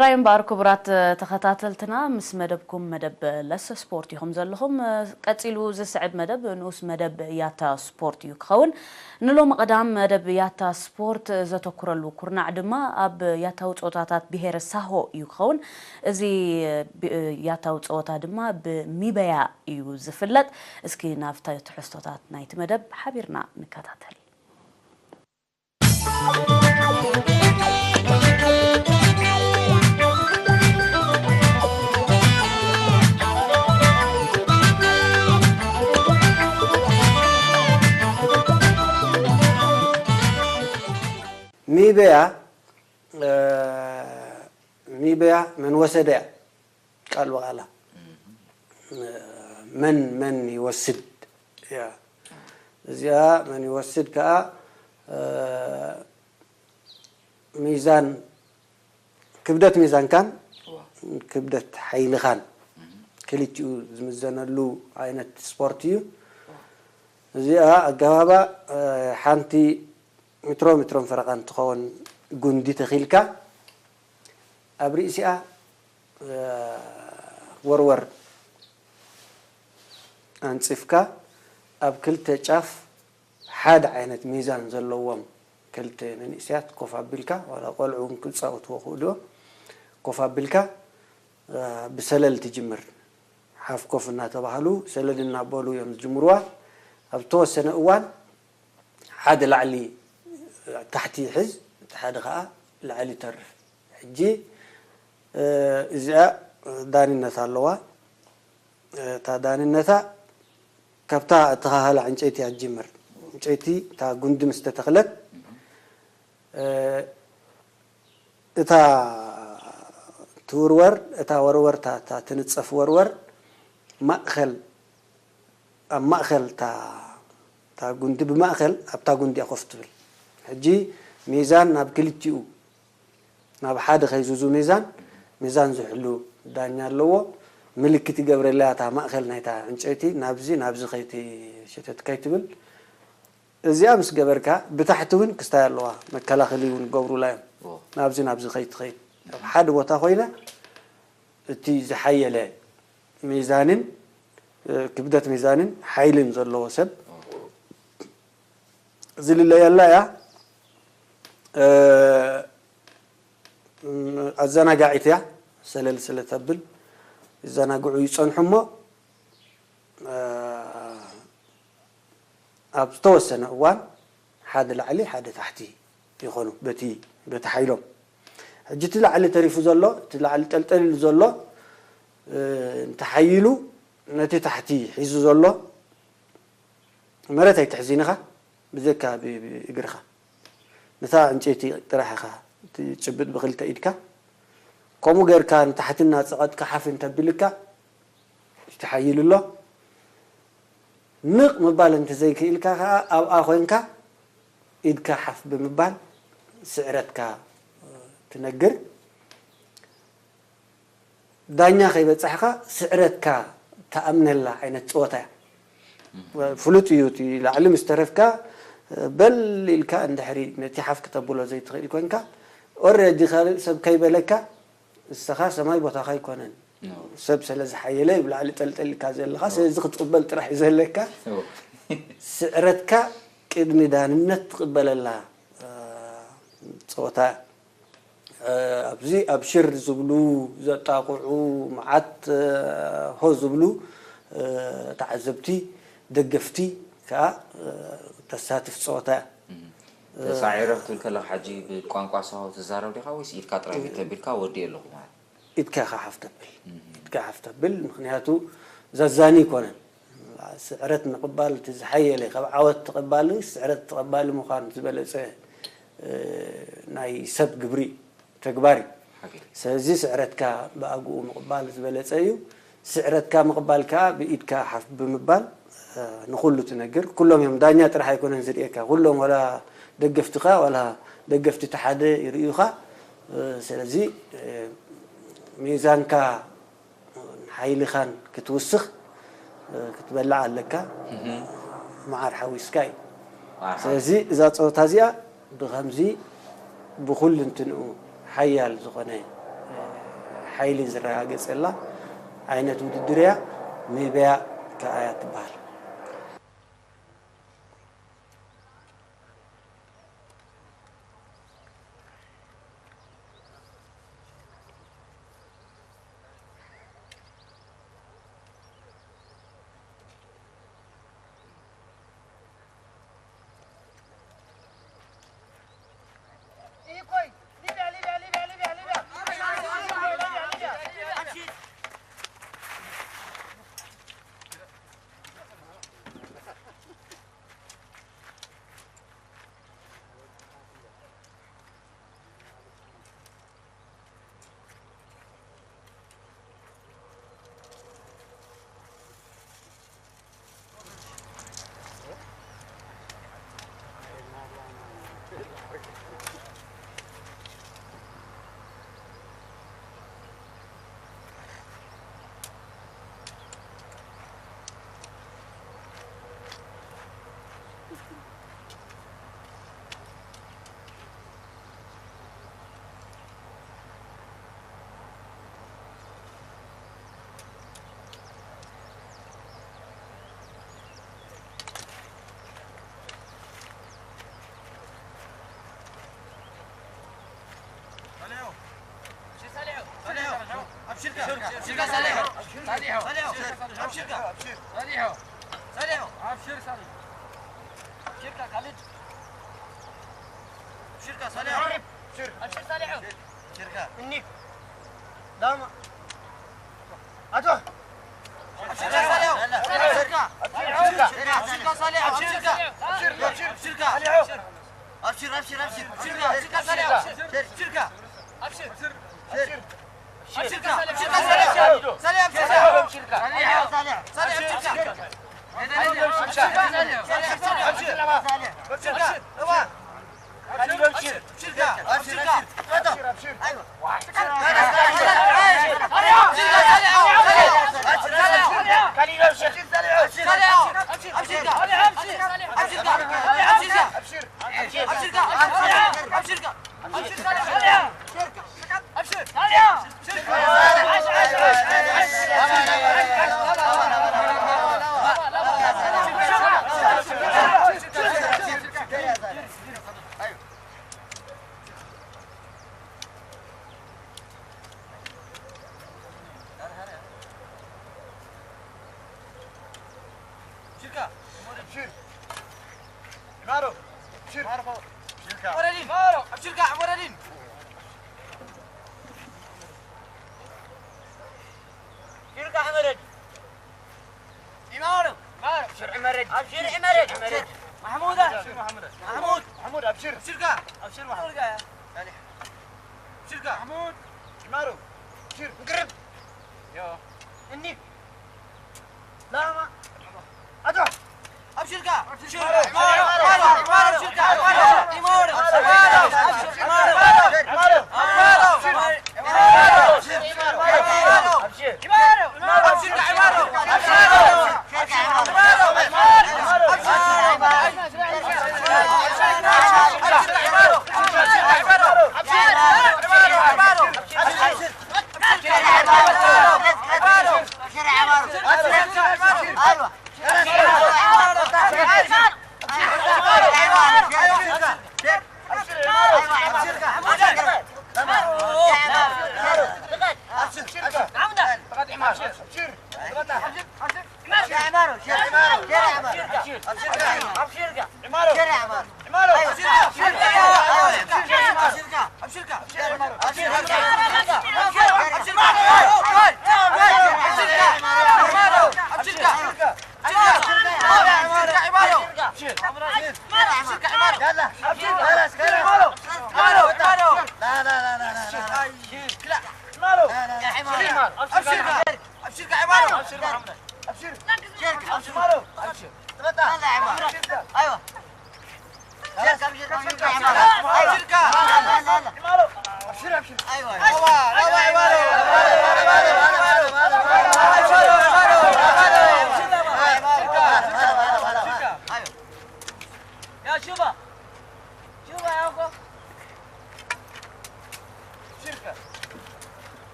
ራይ እምበኣር ክቡራት ተኸታተልትና፣ ምስ መደብኩም መደብ ለሰ ስፖርት ኢኹም ዘለኹም። ቀጺሉ ዝስዕብ መደብ ንኡስ መደብ ያታ ስፖርት እዩ ክኸውን። ንሎሚ ቀዳም መደብ ያታ ስፖርት ዘተኩረሉ ኩርናዕ ድማ ኣብ ያታዊ ጸወታታት ብሄረ ሳሆ እዩ ክኸውን። እዚ ብ-፣ ያታዊ ጸወታ ድማ ብሚበያ እዩ ዝፍለጥ። እስኪ ናብታ ትሕዝቶታት ናይቲ መደብ ሓቢርና ንከታተል። ሚበያ፣ እ፣ ሚበያ መን ወሰደያ? ቃል ብቓላ። መን፣ መን ይወስድ? ያ። እዚኣ መን ይወስድ ከኣ፣ እ፣ ሚዛን፣ ክብደት ሚዛንካን እዋ። ክብደት ሓይልኻን እም። ክልቲኡ ዝምዘነሉ ዓይነት ስፖርት እዩ። እዋ። እዚኣ ኣገባባ፣ እ፣ ሓንቲ ሜትሮ፣ ሜትሮን ፈረቓን ትኸውን ጉንዲ ተኺልካ፣ ኣብ ርእሲኣ፣ እ፣ ወርወር ኣንጺፍካ፣ ኣብ ክልተ ጫፍ ሓደ ዓይነት ሚዛን ዘለዎም ክልተ መንእሰያት ኮፍ ኣቢልካ፣ ዋላ ቆልዑ እውን ክጻወትዎ ክእልዎ፣ ኮፍ ኣቢልካ፣ እ፣ ብሰለል ትጅምር። ሓፍ ኮፍ እናተባህሉ ሰለል እናበሉ እዮም ዝጅምርዋ። ኣብ ዝተወሰነ እዋን ሓደ ላዕሊ ታሕቲ ይሕዝ፣ እቲ ሓደ ኸኣ ላዕሊ ይተርፍ። ሕጂ፣ እ፣ እዚኣ ዳንነት ኣለዋ። እታ ዳንነታ ካብታ እተኻኸላ ዕንጨይቲ እያ ትጅምር። ዕንጨይቲ እታ ጉንዲ ምስ ተተኽለት፣ እ፣ እታ ትውርወር፣ እታ ወርወር፣ እታ፣ እታ ትንጸፍ ወርወር ማእከል፣ ኣብ ማእከል እታ፣ እታ ጉንዲ ብማእከል ኣብታ ጉንዲ እያ ኮፍ ትብል። ሕጂ ሚዛን ናብ ክልቲኡ፣ ናብ ሓደ ከይዙዙ ሚዛን፣ ሚዛን ዝሕሉ ዳኛ ኣለዎ። ምልክት ይገብረላ እታ ማእከል ናይታ ዕንጨይቲ፣ ናብዚ፣ ናብዚ ከይትሸተት ከይትብል። እዚኣ ምስ ገበርካ፣ ብታሕቲ እውን ክስታይ ኣለዋ፣ መከላኸሊ እውን ገብሩላ እዮም። ኦ። ናብዚ፣ ናብዚ ከይትኸይድ። ኣብ ሓደ ቦታ ኮይና፣ እቲ ዝሓየለ ሚዛንን፣ እ፣ ክብደት ሚዛንን ሓይልን ዘለዎ ሰብ ዝልለየላ እያ። እ፣ ም፣ ኣዘናጋዒት እያ። ሰለል ስለ ተብል፣ ይዘናግዑ ይጸንሑ እሞ፣ እ፣ ኣብ ዝተወሰነ እዋን ሓደ ላዕሊ፣ ሓደ ታሕቲ ይኾኑ፣ በቲ፣ በቲ ሓይሎም። ሕጂ እቲ ላዕሊ ተሪፉ ዘሎ፣ እቲ ላዕሊ ጠልጠል ኢሉ ዘሎ፣ እ፣ እንተሓይሉ፣ ነቲ ታሕቲ ሒዙ ዘሎ፣ መሬት ኣይትሕዝን ኢኻ፣ ብዘይካ ብ-፣ ብ-፣ እግርኻ። ነታ ዕንጨይቲ ጥራሕ ኢኻ ትጭብጥ ብኽልተ ኢድካ። ከምኡ ጌርካ ንታሕቲ እናጸቐጥካ ሓፍ እንተቢልካ፣ ይተሓይል ኣሎ። ንቕ ምባል እንተዘይክኢልካ ከኣ፣ ኣብኣ ኮይንካ ኢድካ ሓፍ ብምባል ስዕረትካ ትነግር። ዳኛ ከይበጻሕካ ስዕረትካ ትኣምነላ ዓይነት ጸወታ እያ። ፍሉጥ እዩ፣ እቲ ላዕሊ ምስ ተረፍካ በል ኢልካ እንድሕሪ ነቲ ሓፍ ክተብሎ ዘይትኽእል ኮንካ፣ ኦረዲ ካልእ ሰብ ከይበለካ፣ ንስኻ ሰማይ ቦታኻ ኣይኮነን። ኖ። ሰብ ስለ ዝሓየለ እዩ ላዕሊ ጠልጠል ኢልካ ዘለኻ፣ ኖ። ስለዚ ክትቕበል ጥራሕ እዩ ዘለካ። ኖ። ስዕረትካ ቅድሚ ዳንነት ትቕበለላ፣ እ፣ ጸወታ እያ። እ፣ ኣብዚ ኣብሽር ዝብሉ፣ ዘጣቕዑ፣ መዓት፣ እ፣ ሆ ዝብሉ፣ እ፣ ተዓዘብቲ፣ ደገፍቲ ከኣ፣ እ፣ ተሳትፍ ጸወታ እያ። እም። ተሳዒረ ክትብል ከለኻ፣ ሕጂ ብቋንቋ ሳሆ ትዛረብ ዲኻ ወይስ ኢድካ ጥራይ ተቢልካ ወዲኤ ኣለኹ ማለት? ኢድካ ኢኻ ሓፍ ተብል። እም። ኢድካ ሓፍ ተብል፣ ምኽንያቱ ዛዛኒ ኣይኮነን። ስዕረት ምቕባል እቲ ዝሓየለ፣ ካብ ዓወት ተቐባሊ፣ ስዕረት ተቐባሊ ምዃን ዝበለጸ፣ እ፣ ናይ ሰብ ግብሪ ተግባር እዩ። ሓቂ። ስለዚ ስዕረትካ ብኣግኡ ምቕባል ዝበለጸ እዩ። ስዕረትካ ምቕባል ከኣ ብኢድካ ሓፍ ብምባል፣ እ፣ ንኹሉ ትነግር። ኩሎም እዮም፣ ዳኛ ጥራሕ ኣይኮነን ዝርእየካ። ኩሎም ዋላ ደገፍትኻ፣ ዋላ ደገፍቲ እቲ ሓደ ይርእዩኻ። እ፣ ስለዚ፣ እ፣ ሚዛንካ ሓይልኻን ክትውስኽ፣ እ፣ ክትበልዕ ኣለካ። እህ። መዓር ሓዊስካ እዩ። መዓር ሓዊስ- ስለዚ እዛ ጸወታ እዚኣ ብኸምዚ ብኹልንትንኡ ሓያል ዝኾነ፣ እ፣ ሓይሊ ዝረጋገጸላ ዓይነት ውድድር እያ። ሜበያ ከኣ እያ ትበሃል።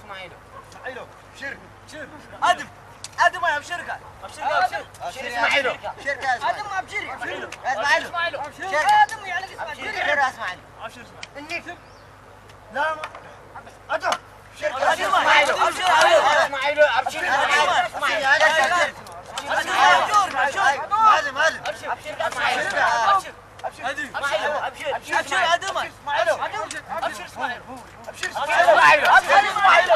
اسماعيلو. اسماعيلو. شير. شير. آدم. آدم، أبشرك. أبشرك، أبشرك. أبشر إسماعيلو. شيرك يا إسماعيل. آدم، أبشر. إسماعيلو. يا إسماعيل. إسماعيلو. شير. آدم، يعني إسماعيل. شير يا إسماعيل. أبشر إسماعيل. إني. لا، ما. أدم. شير. آدم، إسماعيلو. أبشر، أبشر. إسماعيلو، أبشر. إسماعيل. أبشر، أبشر. آدم، آدم. أبشر، أبشر. أبشر، آدم. أبشر، أبشر. أبشر، إسماعيلو. أبشر، إسماعيلو. أبشر، إسماعيلو.